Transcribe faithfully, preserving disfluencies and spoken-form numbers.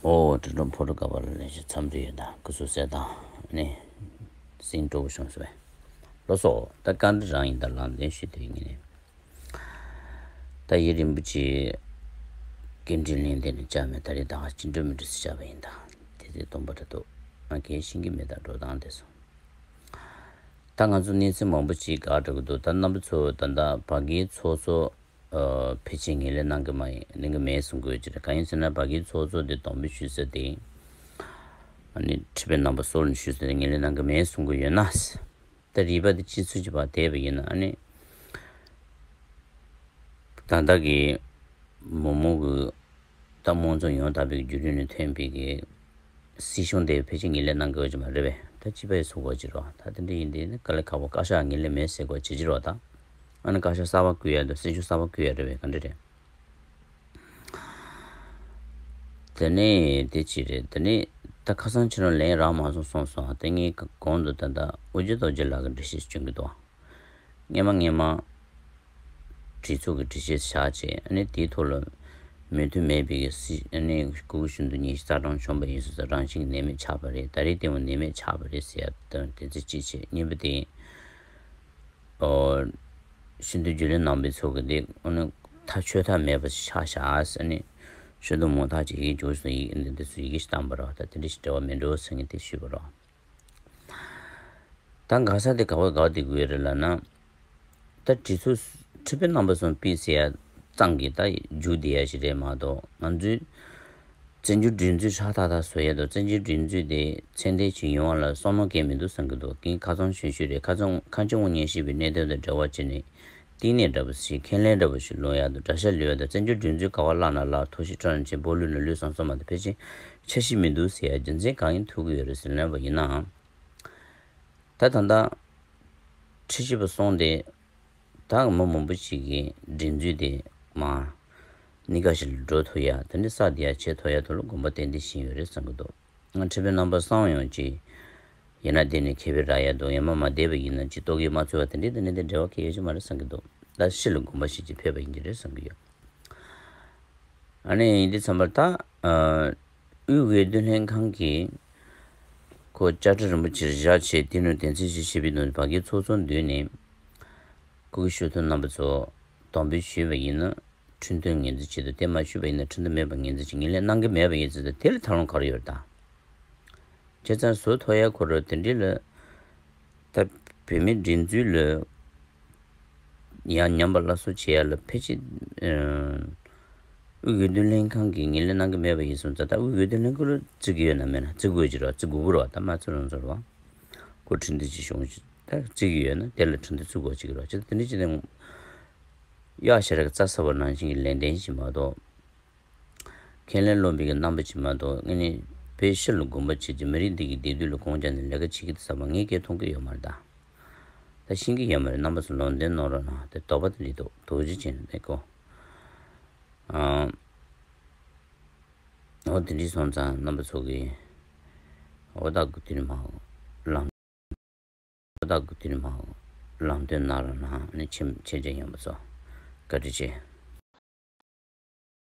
ཨོ། དྲི་བྲོ་ཕོ་བྲོ་ག་བ་ལ་ལས་ཤི་མཚམས་རེ་ཡོད་ད་སྐུ་གཟུགས་གསལ་དང་ནི། སིང་སྤྲོ་བོ་བྱུང་སོང་བས། ལོ་སོ་ད་བཀའ་འདྲི་རང་ཡིན་ད་ལམ་ལྡན་ཞུས་དུས་ངེས་ནས། ད་ཡིན་རིན་པོ་ཆེ་སྐད་འཕྲིན་ལྷན་དེ་ནས་བཅར་མེད་ད་རེས་ད་ག་ཅི་འགྲོ་མི་འགྲོ་སི་བཅར་བ་ཡིན་ད། དེ་ཚེ་སྟོན་པ་འདྲ་འདུག་ང་གལ་ཤིང་གི་མེད་ད་འགྲོ་སྟངས་དེ་སོང་། ད་ང་ཚོ་གནས་ཚུལ་མང་པོ་ཅིག་ག་འགྲོ་གི་འདུག་ད་རྣམ་པ་ཚོ་ད་ལྟ་བ་གིའི་ཚོགས་གཙོ་ཕལ་ཆེར་ངོས་ལེན་གནང་གི་མ་ཡིན་གནང་གི་མེད་གསུང་གི་ཡོད་ཅེས་རེད། གང་ཡིན་ཟེར་ན་བ་གིའི་ཚོགས་གཙོ་དེ་གདོང་འབུལ་ཞུ་ས་དེ་ཨ་ནི་ཁྲི་པའི་རྣམ་པ་སོགས་ལ་ཞུ་ས་དེ་ངོས་ལེན་གནང་གི་མེད་གསུང་གི་ཡོད་ན། ད་རིག་པ་དེ་སྤྱི་ཚོགས་ཀྱི་བར་དེད་པ་ཡིན་ན་ཨ་ནི། ད་ལྟ་གི་མི་མང་གི་ད་དམངས་གཙོ་ཡང་དག་པའི་བརྒྱུད་རིམ་ནས་ཐོན་པའི་གི་སྲིད་གཞུང་དེ་ཕལ་ཆེར་ངོས་ལེན་གནང་དགོས་ཀྱི་མ་རེད་པས། ད་སྤྱི་པའི་སུ་གོ་ཅི་རོགས་ད་དེ་འདྲ་ཡིན་དེ་ནི་དཀའ་ལས་ཁག་པོ། བཀའ་ཤག་ངོས་ལེན་མེད་ཟེར་དགོས་ཅི་ཅི་རོགས་ད། ཨ་ནི་བཀའ་ཤག་གསར་པ་བསྐོ་ཡ་དང་སྲིད་གཞུང་གསར་པ་བསྐོ་ཡ་རེད་པས་ག་འདྲ་རེད། དེ་ནས་དེ་ཅི་རེད། དེ་ནས་ད་ཁ་སང་ཕྱི་ནང་ལན་རག་མ་སོང་སོང་སོང་། དེ་ངས་གོང་དུ་ད་ལྟ་ཨོ་རྒྱན་རྡོ་རྗེ་ལགས་ཀྱི་འགྲེལ་བཤད་བྱུང་གི་འདུག་སྔོན་མ་སྔོན་མ་གྲོས་ཚོགས་ཀྱི་གྲོས་ཆོད་བཞག་བྱས་ཨ་ནི་དེའི་ཐོག་ལ་མོས་མཐུན་མེད་པའི་སྲིད་ཨ་ནི་སྐུ་ཞབས་ཞུ་གཏུག་ཉིན་ཞིག་རྩ་ཁྲིམས་བྱུང་བ་ཡིན་ཟེར་ཙང་རང་བཞིན་གྱི་ནད་མེད་ཆགས་པ་རེད། ད་རེས་ལྟད་མོ་ནད་མེད་ཆགས་པ་རེད་ཟེར་ཡ་དང་དེ་ཚོ་གཅིག་བྱས། གཉིས་པ་དེ། ཨོ། ཤིན་ཏུ་རྒྱུས་ལོན་གནང་བའི་ཚོགས་ཀྱི་འདི་ཨ་ནི་ཐག་ཆོད་ཐབས་མེད་པ་ཞིག་ཆགས་བཞག་ཟེར་ནས་ཤིན་ཏུ་མང་ཐག་ཅིག་ཡིག་འཇོག་སོང་། ཡིག་འདི་འདི་ཚོ་ཡི་གེ་ཞིག་བཏང་པ་རོགས། ད་དེ་འདྲ་ཞིག་འབྲེལ་བ་མི་འགྲོ་ཟེར་ངས་དེ་ཞུས་པ་རོགས། ད་འགག་ས་དེ་ག་བ་འགག་བསྡད་དགོས་རེད་ལབ་ན། ད་གྲོས་ཚོགས་ཁྲི་པའི་རྣམ་པ་གསུམ་ཕུད་ཟེར་ཡ་ཙམ་གྱིས་ད་མཇུག་བསྡད་ཡ་ཞིག་རེད་མ་གཏོགས་ང་ཚོའི་བཙན་བྱོལ་སྒྲིག་འཛུགས་ཧྲག་ཐག་ཐག་བཟོ་ཡ་དང་བཙན་བྱོལ་སྒྲིག་འཛུགས་དེ་ཚད་ལྡན་ཞིག་ཡོང་བ་ལ་བསམ་བློ་འཁྱེར་མི་འདུག་བསམ་གྱི་འདུག་ངས་ཁ་ཚོན་ཆུང་ཤོས་རེད། ཁ་ཚོན་ཁ་འབྱེད་དངོས་གནས་ཤེས་པའི་གནད་དོན་དང་འབྲེལ་བ་བྱས་ནས་བསྟི་གནས་འདྲ་པོ་ཞིག་ཁས་ལེན་འདྲ་པོ་ཞིག་སློང་ཡ་དང་དགྲ་ཤ་ལུས་ཡ་དང་བཙན་བྱོལ་སྒྲིག་འཛུགས་ག་བ་བརླག་ན་བརླག་ཐོག་ཤི་ཁྲོ་ན་ཆེ་སྤོ་ལུས་ན་ལུས་བསམ་བསམ་མ་དང་ཕལ་ཆེར་འཆར་གཞི་མི་འདུག་ཟེར་ཡ་རྒྱུ་མཚན་གང་ཡིན་ཐུག་གི་ཡོད་རེད་ཟེར་ལན་པ་ཡིན་ནའང་། ད་ད་ལྟ་ཁྲི་ཆེ་པ་སོང་སྟེ། ད་མི་མང་པོ་ཞིག་གིས་སྒྲིག་འཛུགས་དེ་མར་གནས་ག་ཞིག་ལ་འགྲོ་ཐུབ་ཡ་དེ་འདྲ་ས་དེ་ཡ་བྱེད་ཐུབ་ཡ་དེ་ལ་དགོངས་པ་ཏན་ཏན་བཞེས་ཡོད་རེད་བསམ་གྱི་འདུག་ང་ཁྲི་པའི་རྣམ་པ་གསུམ་ཡོང་ཅིག་ཡིན་ན་དེ་ནས་ཁེ་ཕན་རག་ཡ་འདུག་ཡང་མ་མ་བསྡད་པ་ཡིན་ན་ཅིག་ལྟོ་གོས་མ་འཚོལ་བ་དེ་འདྲའི་དེ་འདྲའི་དེ་འབྲེལ་བ་གལ་ཡོད་ཀྱི་མ་རེད་བསམ་གྱི་འདུག་ད་ཕྱི་ལ་དགོངས་པ་བཞེས་ཅིག་ཕེབས་པ་ཡིན་གྱི་རེད་བསམ་གྱི་ཡོད། ཨ་ནི་ཡིན་དུས་ཙམ་པར་ད། དབུས་འོས་བསྡུ་ལྷན་ཁང་གིས་ཁོ་བཅའ་ཁྲིམས་རིན་པོ་ཆེར་བཞག་བྱས་དེ་ནས་དོན་ཚན་བཞི་བཞི་པའི་ནང་བ་གའི་ཚོགས་གཙོ་མདུན་ནས་སྐུ་སྒེར་ཞུ་གཏུག་རྣམ་པ་ཚོ་གདོང་འབུལ་ཞུས་པ་ཡིན་ན་ཁྲིམས་མཐུན་ངོས་འཛིན་བྱེད་དུ་དེ་མ་ཞུས་པ་ཡིན་ན་ཁྲིམས་མཐུན་མེད་པ་ངོས་འཛིན་བྱེད་ངོས་ལེན་གནང་གི་མེད་པ་ཡིན་ཚུལ་དང་དེ་ལ་ཐབས་ལམ་ག་རེ་ཡོད་རེད་ད། བྱས་ཙང་བཟོ་ཐུབ་ཡ་ཁོ་རང་དེ་འདྲ་ལ། ད་བོད་མིའི་སྒྲིག་འཛུགས་ལ་ཡང་ཉམས་པ་སླར་གསོ་བྱེད་ཡ་ལ་ཕལ་ཆེར་དབུས་འོས་བསྡུ་ལྷན་ཁང་གིས་ངོས་ལེན་གནང་གི་མེད་པ་ཡིན་སོང་ཙང་ད་དབུས་འོས་བསྡུ་ལྷན་ཁང་ལ་བརྩི་གི་ཡོད་ན་མེད་ན་བརྩི་དགོས་ཀྱི་རེད་བ། བརྩི་དགོས་ཀྱི་རེད་བ། ད་མ་བརྩི་རང་བཟོ་རེད་བ། ཁོ་ཁྲིམས་མཐུན་ཅིག་བྱུང་ད་བརྩི་གི་ཡོད་ན་དེ་ལ་ཁྲིམས་མཐུན་བརྩི་དགོས་ཀྱི་རེད་བ། བྱས་ཙང་དེ་འདྲ་བྱས་ནས་གཡག་ཞ་ར་གི་རྩྭ་ཟ་བ་ནང་བཞིན་གྱི་ལན་ལྡན་ཞིག་མ་གཏོགས། ཁས་ལེན་སློང་བའི་རྣམ་པ་ཅིག་མ་གཏོགས་དངོས་གནས་བོད་ཕྱི་ལ་དགོངས་པ་བྱེད་ཀྱི་མི་རིགས་འདི་གི་བདེ་སྡུག་ལ་དགོངས་བྱས་ནས་ལས་ཀ་བྱེད་ཀྱི་འདུག་བསམ་པ་ངས་སྐད་མཐོང་གི་ཡོད་མ་རེད་ད། ད་ཤེས་ཀྱི་ཡོད་མ་རེད། རྣམ་པ་ཚོ་ལུང་འདྲེན་གནང་རོགས་གནང་། དེ་དོགས་པ་དེ་འདྲ་འདུག་དོགས་གཅོད་བྱས་ནས་མེད་གོ། ཨ། འོ་དེ་འདྲ་སོང་ཙང་རྣམ་པ་ཚོ་གིས་འོ་ད་དགུ་དུས་མ་ལམ། ད་དགུ་དུས་མ་ལམ་སྟོན་གནང་རོགས་གནང་། ཨ་ནི་ཁྱེད་ཁྱེད་ཅག་ཡོང་བ་ཚོ་བཀའ་དྲིན་ཆེ།